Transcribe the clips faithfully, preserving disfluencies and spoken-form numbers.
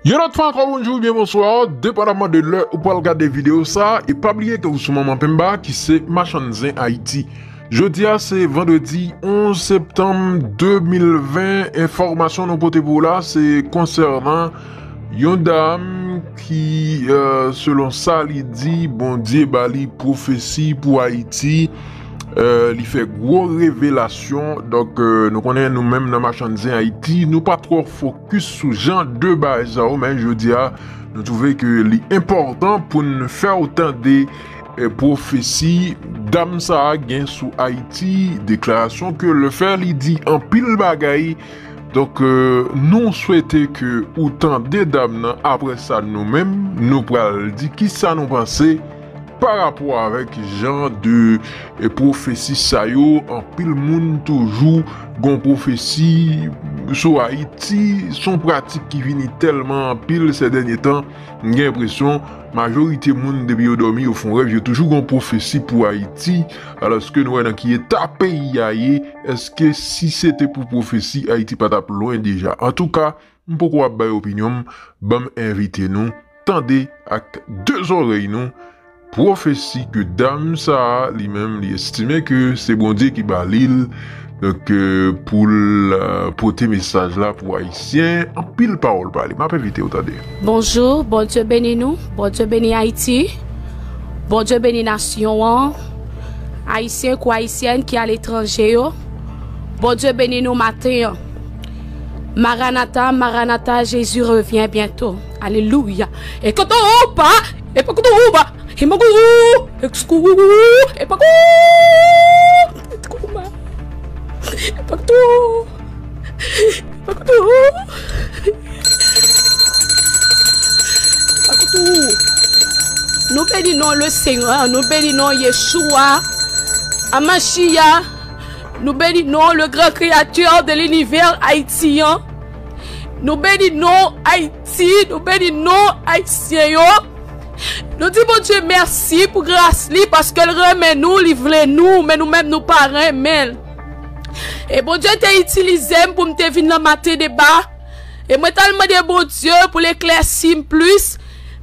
Yon lòt fwa ankò, bonjou oubyen bonswa, depandaman de lè ou pral gade videyo sa, e pa bliye ke ou sou Manman Pemba ki se Machann Zen Ayiti. Jodi a se vandredi onz septanm de mil ven, enfòmasyon nou pote pou ou la se konsènan yon dam ki, euh, selon sa li di, Bondye ba li pwofesi pou Ayiti. Euh, li fè gwo revelasyon. Donk, euh, nou konnen nou menm nan Machann Zen Ayiti, nou pa twò fokis sou jan de bagay sa yo, men jodi a, nou twouve ke li enpòtan pou n fè w tande, eh, pwofesi dam sa a gen sou Ayiti, deklarasyon ke l fè, li di anpil bagay. Donk, euh, nou swete ke ou tande dam nan, apre sa nou menm, nou pral di kisa nou panse pa rapò avèk jan de, eh, pwofesi sa yo. Anpil moun toujou gon pwofesi sou Ayiti, se yon pratik ki vini tèlman anpil sè dènye tan, m gen enpresyon majorite moun depi yo dòmi, yo fè yon rèv, yo toujou gon pwofesi pou Ayiti, alòske nou wè nan ki eta peyi a ye, èske si se te pou pwofesi, Ayiti pa t ap lwen deja? Antouka, m poko ap bay opinyon m, ban m envite nou tande ak de zòrèy nou pwofesi ke dam sa a, li menm, li estime ke se Bondye ki ba li l, donk, euh, pou l, euh, pote mesaj la pou Ayisyen. Anpil pawòl pale. M ap envite w tande. Bonjou, Bondye beni nou, Bondye beni Ayiti, Bondye beni nasyon an, Ayisyen kou Ayisyèn ki aletranje yo, Bondye beni nou maten an. Maranata, Maranata, Jésus revient bientôt. Alelouya. E koto ou pa, e pa koto ou pa, e pa koto ou, e pa koto ou, e pa koto ou, e pa koto ou. Akout ou. Nou beni non le Seigneur, nou beni non Yeshua, Amashia, nou beni non le grand créateur de l'univers Ayiti an. Nou beni non Ayiti, nou beni non Ayisyen yo. Nou di Bondye mèsi pou gras li, paske l renmen nou, li vle nou, men nou menm nou pa renmen l. E Bondye te itilize m pou m te vin nan maten deba. E mwen t al mande Bondye pou l eklèsi m plis,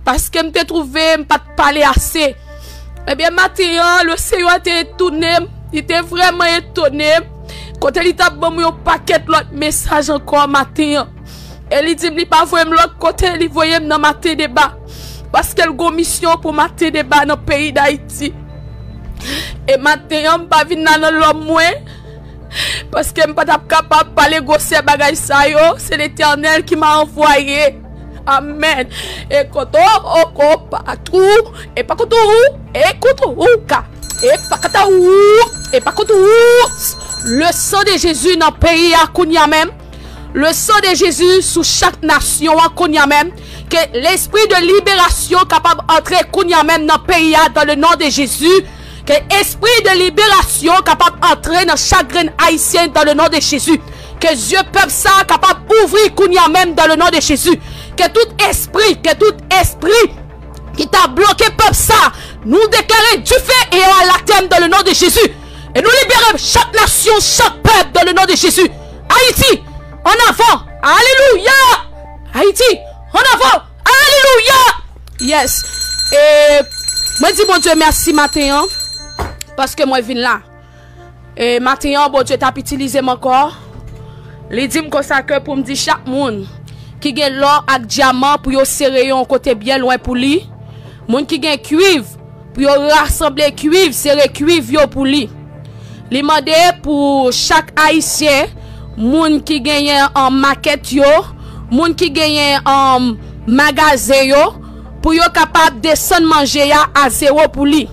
paske m te twouve m pa t pale ase. Ebyen, maten an, le Seyè te etone m, li te vrèman etone m, kote li t ap ban m yon pakèt lòt mesaj ankò maten an. E li di m li pa voye m lòt kote, li voye m nan maten deba, paske l gon misyon pou maten deba nan peyi Dayiti. E maten an, m pa vin la nan lòm mwen, paske m pa t ap kapab pale gwosè bagay sa yo. Se Letènèl ki m a anvwaye. Amèn. E koto oko patou, e pa koto ou, e koto ou ka, e pa kata ou, e pa koto ou. Le sang de Jésus nan peyi a kounye a menm. Le sang de Jésus sou chak nasyon an kounye a menm. Ke lespri de liberasyon kapab antre kounye a menm nan peyi a, dans le nom de Jésus. Ke espri de liberasyon kapab antre nan chak grenn ayisyen dans le nom de Jésus. Ke zye pèp sa a kapab ouvri kounye a menm dans le nom de Jésus. Ke tout espri, ke tout espri ki ta bloke pèp sa, nou deklare dife e anatèm dans le nom de Jésus. E nou libere chak nasyon, chak pèp dans le nom de Jésus. Ayiti, en avant. Alelouya. Ayiti, en avant. Alelouya. Yes. E mwen di Bondye mèsi maten an, paske mwen vin la. E maten an, Bondye t ap itilize m ankò. Li di m konsa ke pou m di chak moun ki gen lò ak dyaman pou yo sere yo yon kote byen lwen pou li. Moun ki gen kwiv, pou yo rasanble kwiv, sere kwiv yo pou li. Li mande pou chak Ayisyen, moun ki genyen, um, makèt yo, moun ki genyen, um, magazen yo, pou yo kapab desann manje a a zewo pou li.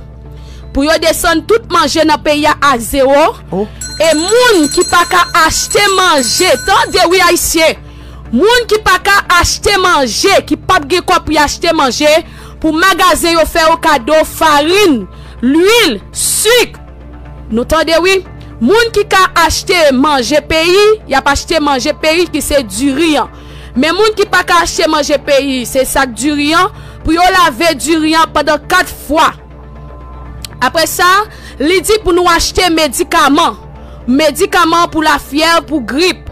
Pou yo desann tout manje nan peyi a a zewo. Oh. E moun ki pa ka achte manje, tande wi Ayisyen, moun ki pa ka achte manje, ki p ap gen kòb pou y achte manje, pou magazen yo fè yo kado farin, lwil, sik. Nou tande wi. Moun ki ka achte manje peyi, y ap achte manje peyi ki se diri an. Men moun ki pa ka achte manje peyi, se sak diri an, pou yo lave diri an pandan kat fwa. Apre sa, li di pou nou achte medikaman. Medikaman pou lafyèv, pou grip.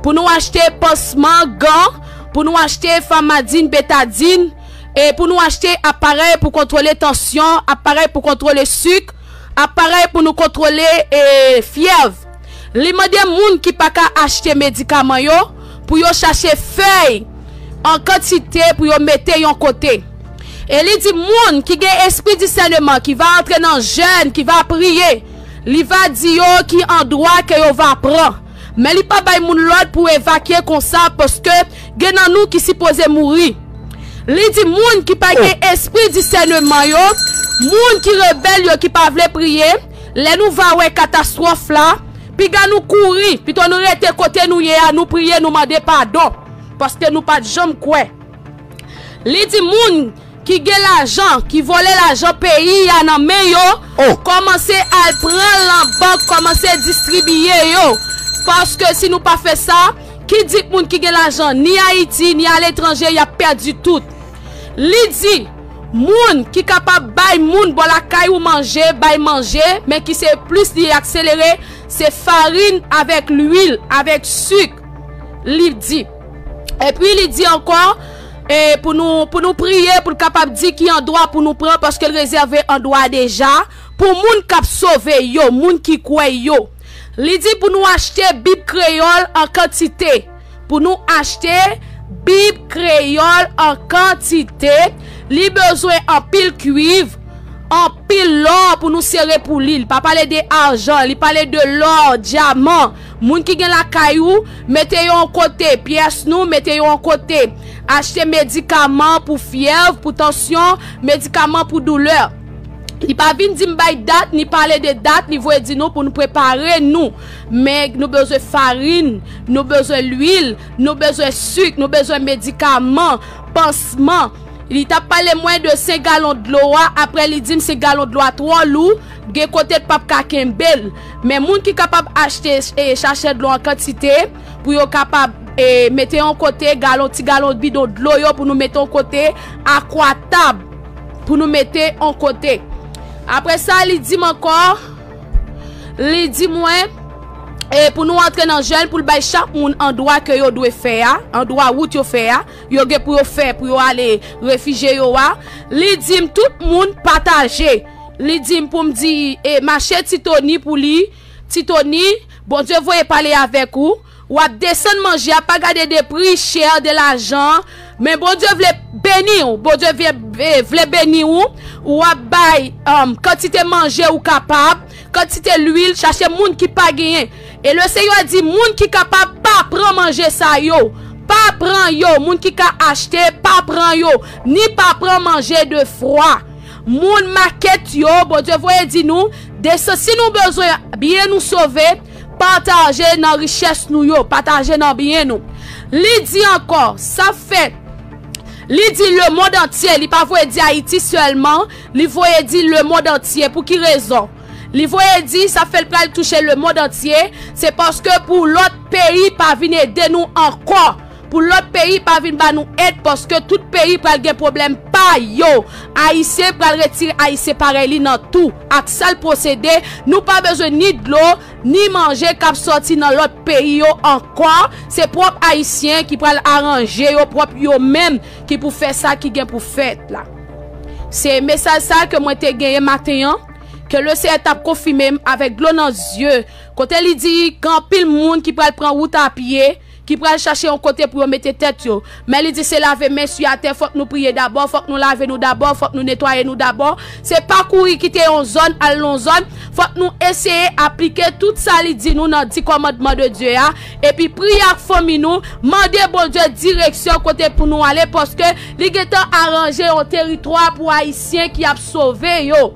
Pou nou achte pansman, gan, pou nou achte famadin, betadin, e pou nou achte aparèy pou kontwole tansyon, aparèy pou kontwole sik, aparèy pou nou kontwole, e, fyèv. Li mande moun ki pa ka achte medikaman yo pou yo chache fèy an kantite pou yo mete yon kote. E li di moun ki gen espri disèneman, ki va antre nan jèn, ki va priye, li va di yo ki andwa ke yo va pran. Men li pa bay moun lòd pou evakye konsa, paske gen nan nou ki sipoze mouri. Li di moun ki pa gen espri disèneman yo, moun ki rebèl yo, ki pa vle priye, lè nou va wè katastwòf la, piga nou kouri, pito nou rete kote nou ye a, nou priye, nou mande padon, paske nou pa t janm kwè. Li di moun ki gen lajan, ki vòlè lajan peyi a nan men yo, kòmanse al pran l nan bank, kòmanse distribiye yo. Paske si nou pa fè sa, ki di k moun ki gen lajan ni Ayiti, ni aletranje, y ap pèdi tout. Li di, moun ki kapab bay moun bò lakay ou manje, bay manje, men ki se plis li akselere, se farin avèk lwil, avèk sik, li di. Epi li di ankò, e, pou nou, pou nou priye, pou l kapab di ki andwa pou nou pran, paske l rezève andwa deja pou moun k ap sove yo, moun ki kwè yo. Li di pou nou achte Bib kreyòl an kantite. Pou nou achte Bib kreyòl an kantite, li bezwen anpil kwiv, anpil lò pou nou sere pou li. Li pa pale de ajan, li pale de lò, dyaman. Moun ki gen lakay ou, mete yo yon kote, pyès nou, mete yo yon kote. Achte medikaman pou fyèv, pou tansyon, medikaman pou doulè. Li pa vin di m bay dat, ni pale de dat, li voye di nou pou nou prepare nou. Men nou bezwen farin, nou bezwen lwil, nou bezwen sik, nou bezwen medikaman, pansman. Li t ap pale mwen de senk galon dlo a, apre li di m senk galon dlo a twò lou, gen kote l p ap ka kenbe l. Men moun ki kapab achte, e, sachè dlo an kantite, pou yo kapab, e, mete yon kote, galon, ti galon bidon dlo yo pou nou mete yon kote, akwatab pou nou mete yon kote. Apre sa, li di m ankò, li di mwen, e, pou nou antre nan jèn, pou l bay chak moun andwa ke yo dwe fè a, andwa wout yo fè a, yo gen pou yo fè, pou yo ale refijye yo a. Li di m tout moun pataje. Li di m pou m di, e, mache Ti Toni pou li, Ti Toni, Bondye voye pale avèk ou. W ap desann manje a, pa gade de pri chè de lajan. Men Bondye vle beni w. Bondye vle, vle beni w. W ap bay, um, kantite manje ou kapab, kantite lwil, chache moun ki pa genyen. E Lesenyè di, moun ki kapab pa pran manje sa yo. Pa pran yo. Moun ki ka achte, pa pran yo. Ni pa pran manje de fwa. Moun makèt yo, Bondye voye di nou, desann, si nou bezwen byen nou sove, pataje nan richès nou yo, pataje nan byen nou. Li di ankò, sa fè, li di lemonn antye, li pa voye di Ayiti sèlman, li voye di lemonn antye. Pou ki rezon? Li voye di, sa fè l pral touche lemonn antye, se paske pou lòt peyi pa vin ede nou ankò. Pou lòt peyi pa vin ba nou èd, paske tout peyi pral gen pwoblèm pa yo. Ayisyen pral retire Ayisyen parèy li nan tou. Ak sa l posede, nou pa bezwen ni dlo, ni manje k ap sòti nan lòt peyi yo ankò. Se pwòp Ayisyen ki pral aranje yo pwòp yo menm ki pou fè sa ki gen pou fèt la. Se mesaj sa ke mwen te genyen maten an, ke Lesenyè t ap konfime m avèk dlo nan zye, kote li di gen anpil moun ki pral pran wout a pye, ki pral chache yon kote pou yo mete tèt yo. Men li di se lave men sou atè, fòk nou priye dabò, fòk nou lave nou dabò, fòk nou netwaye nou dabò. Se pa kouri kite yon zòn al nan yon zòn, fòk nou eseye aplike tout sa li di nou nan di kòmandman de Dye a, epi priye ak fanmi nou, mande Bondye direksyon kote pou nou ale, paske li gentan aranje yon teritwa pou Ayisyen ki ap sove yo.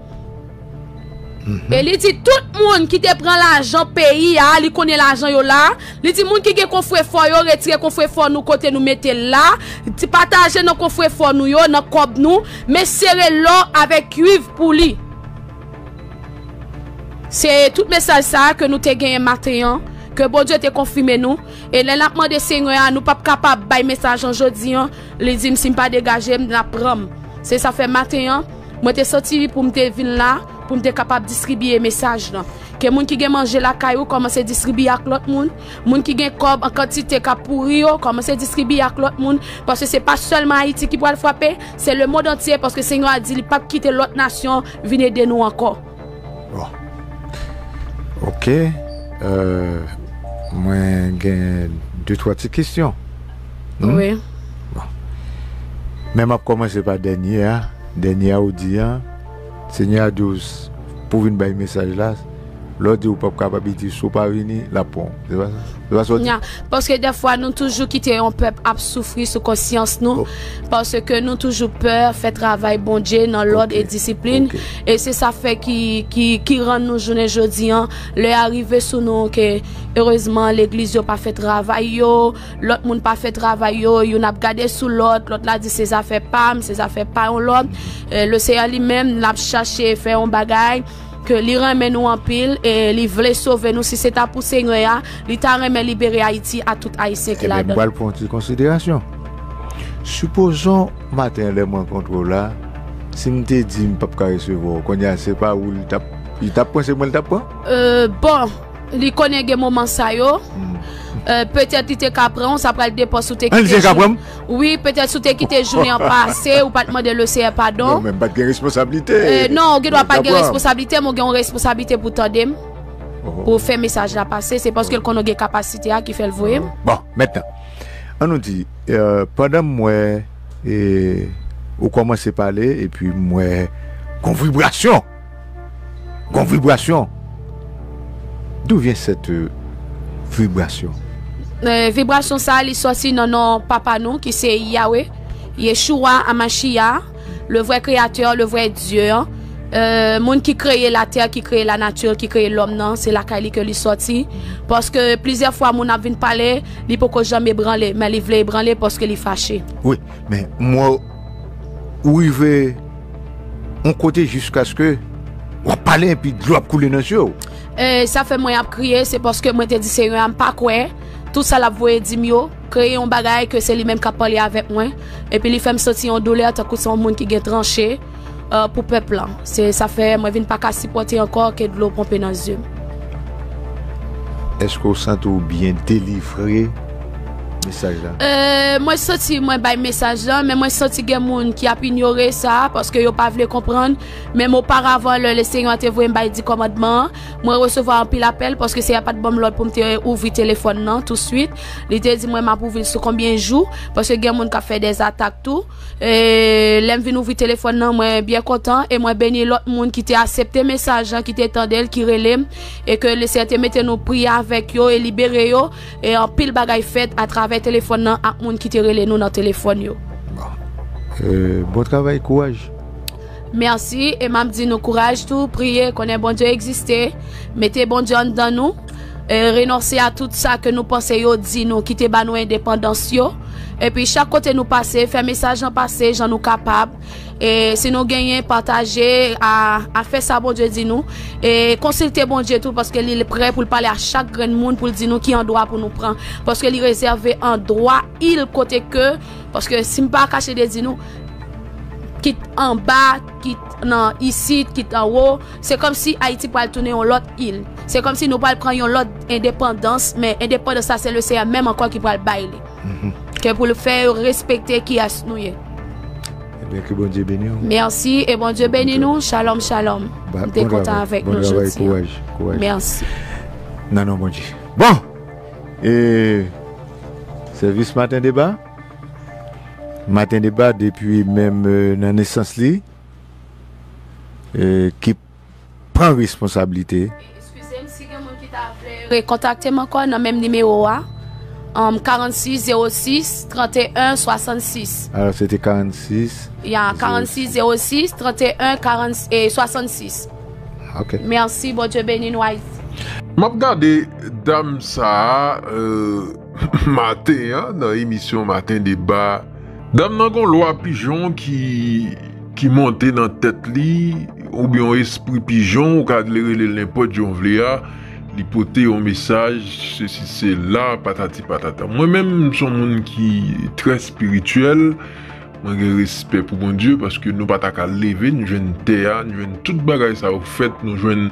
E li di tout moun ki te pran lajan peyi a, li konnen lajan yo la. Li di moun ki gen kofrefò yo, retire kofrefò nou kote nou mete l la. Di pataje nan kofrefò nou yo, nan kòb nou, men sere lò avèk kwiv pou li. Se tout mesaj sa a ke nou te genyen maten an, ke Bondye te konfime nou. E lè n ap mande Senyè a, nou p ap kapab bay mesaj an jodi an, li di m si m pa degaje m, l ap pran m. Se sa fè maten an, mwen te santi pou m te vin la, pou m te kapab distribiye mesaj lan. Ke moun ki gen manje lakay ou kòmanse distribiye ak lòt moun. Moun ki gen kòb an kantite k ap pouri yo, kòmanse distribiye ak lòt moun. Paske se pa sèlman Ayiti ki pral frape, se lemonn antye, paske Senyè a di li p ap kite lòt nasyon vin ede nou ankò. Bon. Ok. Euh, mwen gen de twa ti kesyon. Hmm? Wi. Bon. Men m ap kòmanse pa dènye a. Dènye a ou di an, Senyè a di w s- pou w vin bay mesaj la, lè w di w p ap kapab, li di si w pa vini, l ap pran w. Se pa sa? Se pa sa w di? Nya, paske dèfwa nou toujou kite yon pèp ap soufri sou konsyans nou, paske nou toujou pè fè travay Bondye nan lòd e disiplin. E se sa fè ki, ki, ki rann nou jounen jodi an, lè a rive sou nou ke erezman legliz yo pa fè travay yo, lòt moun pa fè travay yo, youn ap gade sou lòt, lòt la di se zafè pa m, se zafè pa yon lòt. E, Leseyè li menm, l ap chache fè yon bagay ke li renmen nou anpil e li vle sove nou. Si se ta pou Senyè a, li ta renmen libere Ayiti a tout Ayisyen ki ladan l. Ebyen, m pral pran yon ti konsiderasyon. Sipozon maten an lè m rankontre w la, si m te di m p ap ka resevwa w, kounye a se pa ou li t ap, li t ap pran, se mwen li t ap pran? E, bon, li konnen gen moman sa yo. E, petèt li te ka pran w, sa pral depann si w te kite jounen. An, li te ka pran m? Wi, petèt si w te kite jounen an pase, ou pa t mande Leseyè padon. Non, men m pa t gen responsablite. E, non, ou gendwa pa t gen responsablite, men w gen yon responsablite pou tande m, pou w fè mesaj la pase. Se paske l konnen w gen kapasite a ki fè l voye m. Bon, mentnan, an nou di, e, pandan m wè, e, ou kòmanse pale, epi m wè gon vibrasyon. Gon vibrasyon. D'où vient cette vibration? E, vibrasyon sa a, li sòti nan non Papa nou, ki se Yahweh, Yeshua Hamashiach, le vrai créateur, le vrai Dieu an. E, moun ki kreye latè, ki kreye lanati, ki kreye lòm nan, se lakay li ke li sòti. Paske plizyè fwa moun ap vin pale, li poko janm ebranle, men li vle ebranle paske li fache. Wi, men m wè w rive yon kote jiskaske w ap pale epi dlo ap koule nan zye w. E, sa fè mwen ap kriye, se paske mwen te di Senyè a, m pa kwè tout sa l ap voye di m yo, kreye yon bagay ke se li menm k ap pale avèk mwen, epi li fè m santi yon doulè tankou se yon moun ki gen tranche, e, pou pèp lan. Se sa fè mwen vin pa ka sipòte ankò ke dlo ponpe nan zye m. Èske w santi w byen delivre mesaj la? E, mwen santi mwen bay mesaj la, men mwen santi gen moun ki ap inyore sa, paske yo pa vle konprann. Menm oparavan, lè Lesenyè a te voye m bay Di Kòmandman an, mwen resevwa anpil apèl, paske Senyè a pa t ban m lòd pou m te ouvri telefòn nan touswit. Li te di mwen m ap ouvri l sou konbyen jou, paske gen moun k ap fè dèzatak tou. E, lè m vin ouvri telefòn nan, mwen byen kontan e mwen beni lòt moun ki te aksepte mesaj lan, ki te tande l, ki rele m, e ke Lesenyè te mete nou priye avèk yo e libere yo. E anpil bagay fèt atravè telefòn nan ak moun ki te rele nou nan telefòn yo. Bon. E, bon travay, kouraj. Mèsi, e m ap di nou kouraj tou, priye, konnen Bondye egziste, mete Bondye anndan nou, e, renonse a tout sa ke nou panse yo di nou ki te ba nou endepandans yo. Epi chak kote nou pase, fè mesaj lan pase jan nou kapab. E si nou genyen, pataje, a, a fè sa Bondye di nou. E konsilte Bondye tou, paske li prè pou l pale a chak grenn moun, pou l di nou ki andwa pou nou pran. Paske li rezève andwa il kote ke, paske si m pa kache de di nou, kit anba, kit nan isit, kit anwo, se kòmsi Ayiti pral tounen yon lòt il. Se kòmsi nou pral pran yon lòt endepandans, men endepandans sa se Lesenyè menm ankò ki pral bay li. Ke pou l fè yo respekte kiyès nou ye. Ebyen, ke Bondye beni w. Mèsi e Bondye beni nou. Shalom, shalom. M te kontan avèk nou jodi a. Mèsi. Nan non Bondye. Bon! E, sèvis Maten Deba. Maten Deba depi menm, e, nan nesans li, e, ki pran responsablite. Eskize m, si gen moun ki ta vle rekontakte m ankò nan menm nimewo a, um, karannsis zewo sis tranteyen swasannsis. Alò, se te karannsis. Ya, karannsis zewo sis tranteyen karant, e, swasannsis. Ok. Mèsi, Bondye beni nou, Ayiti. M ap gade dam sa a, euh, maten an, nan emisyon Maten Deba. Dam nan gon lwa pijon ki, ki monte nan tèt li, oubyen yon espri pijon, ou ka rele l nenpòt jan w vle a, li pote yon mesaj, sesi sela, patati patata. Mwen menm, m se yon moun ki trè espirityèl, Mwen gen respè pou Bondye paske nou pa ta ka leve, n jwenn tè a, n jwenn tout bagay sa yo fèt, nou jwenn,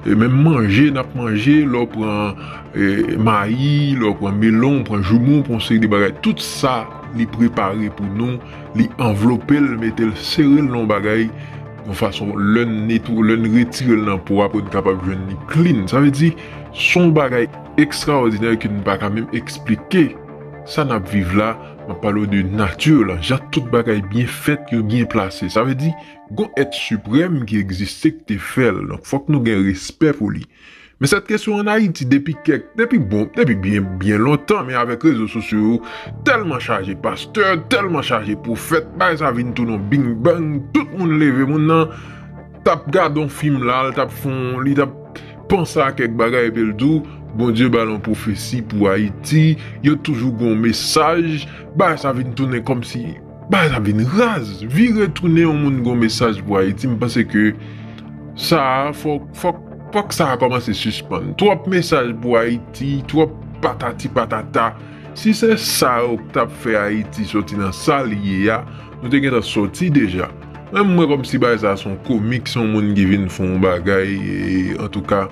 e, menm manje n ap manje, lè w pran, e, mayi, lè w pran melon, w pran joumou, w pran yon seri de bagay, tout sa li prepare pou nou, li anvlope l, mete l, sere l nan yon bagay, yon fason lè n netwo-, lè n retire l nan po a pou n kapab jwenn li clean. Sa vle di, se yon bagay ekstraòdinè ke n pa ka menm eksplike. Sa n ap viv la, m ap pale w de nati la, jan tout bagay byen fèt, yo byen plase. Sa vle di, gon èt siprèm ki egziste, ki te fè l. Donk, fòk nou gen respè pou li. Men sèt kesyon ann Ayiti, depi kèk, depi bon, depi byen, byen lontan, men avèk rezo sosyo yo, tèlman chaje pastè, tèlman chaje pwofèt, bagay sa vin tounen yon bing bang, tout moun leve, moun nan t ap gade yon fim la, l t ap fè yon, li t ap panse a kèk bagay, epi l di w, Bondye ba l yon pwofesi pou Ayiti, yo toujou gen yon mesaj, bagay sa vin tounen kòmsi, bagay sa vin raz, vire tounen yon moun gen yon mesaj pou Ayiti, m panse ke sa a, fòk, fòk, fòk sa a kòmanse sispann. Twòp mesaj pou Ayiti, twòp patati patata. Si se sa yo k t ap fè Ayiti sòti nan sa li ye a, nou te gentan sòti deja. Mwen, m wè kòmsi bagay sa a se yon komik, se yon moun ki vin fè yon bagay, e, antouka,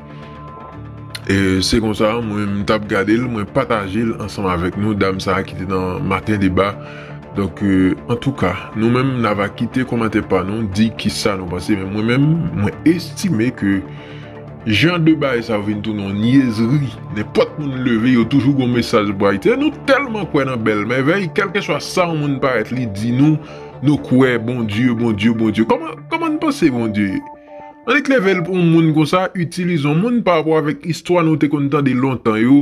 e, se konsa, mwen, m t ap gade l, mwen pataje l ansanm avèk nou, dam sa a ki te nan Maten Deba. Donk, e, antouka, nou menm, n ava kite kòmantè pa nou, di kisa nou panse, men mwen menm, mwen estime ke jan de bagay sa yo vin tounen yon nyezri. Nenpòt moun leve, yo toujou gon mesaj pou Ayiti. E nou tèlman kwè nan bèl mèvèy, kèlkeswa sa yon moun parèt li di nou, nou kwè, Bondye, Bondye, Bondye. Kòman, kòman n panse Bondye ye? Annik leve l pou yon moun konsa, itilize yon moun pa rapò avèk istwa nou te konn tande lontan yo,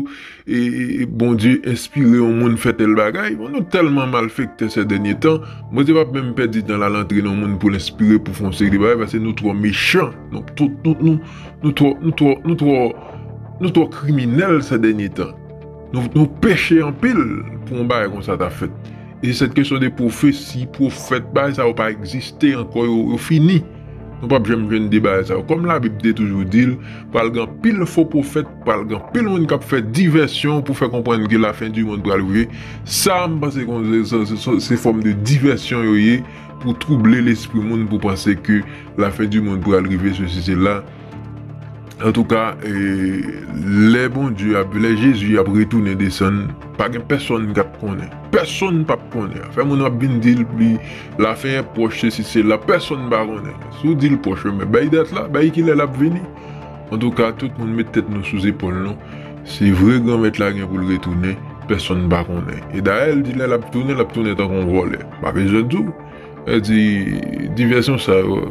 e, e, e Bondye enspire yon moun fè tèl bagay. Bon, nou tèlman malfektè sè dènye tan, Bondye p ap menm pèdi tan l al antre nan yon moun pou l enspire pou fè yon seri de bagay, paske nou twò mechan. Nou, tout, nou, nou, nou twò, nou twò, nou twò, nou twò kriminèl sè dènye tan. Nou, nou peche anpil pou yon bagay konsa ta fèt. E sèt kesyon de pwofesi, pwofèt, bagay sa yo pa egziste ankò, yo, yo fini. Nou p ap janm jwenn de bagay sa yo. Kòm Labib te toujou di l, pral gen anpil fo pwofèt, pral gen anpil moun k ap fè divèsyon pou fè konprann ke lafen di mond pral rive. Sa, m panse ke se, se, se, se fòm de divèsyon yo ye pou twouble lespri moun, pou panse ke lafen di mond pral rive, sesi, sela. Antouka, e, lè Bondye ap, lè Jezi ap retounen desann, pa gen pèsonn k ap konnen. Pèsonn p ap konnen. Afè moun ap vin di l, li, lafen pwòch, sesi, sela, pèsonn pa konnen. Si w di l pwòch, men bay dat la, bay kilè l ap vini. Antouka, tout moun met tèt nou sou zepòl nou. Se vre, Granmèt la gen pou l retounen, pèsonn pa konnen. E dayè, l di lè l ap tounen, l ap tounen tankou yon vòlè. M pa bezwen di w. E di, divèsyon sa yo.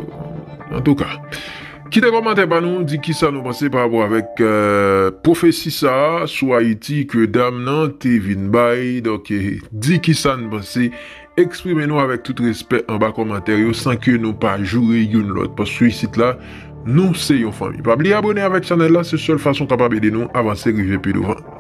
Antouka, kite kòmantè pa nou, di kisa nou panse pa rapò avèk, e, pwofesi sa a sou Ayiti ke dam nan te vin bay. Donk, e, di kisa n panse. Eksprime nou avèk tout respè anba kòmantè yo san ke nou pa joure youn lòt. Paske isit la, nou se yon fanmi. Pa bliye abone avèk chanèl la, se sèl fason w kapab ede nou avanse rive pi douvan.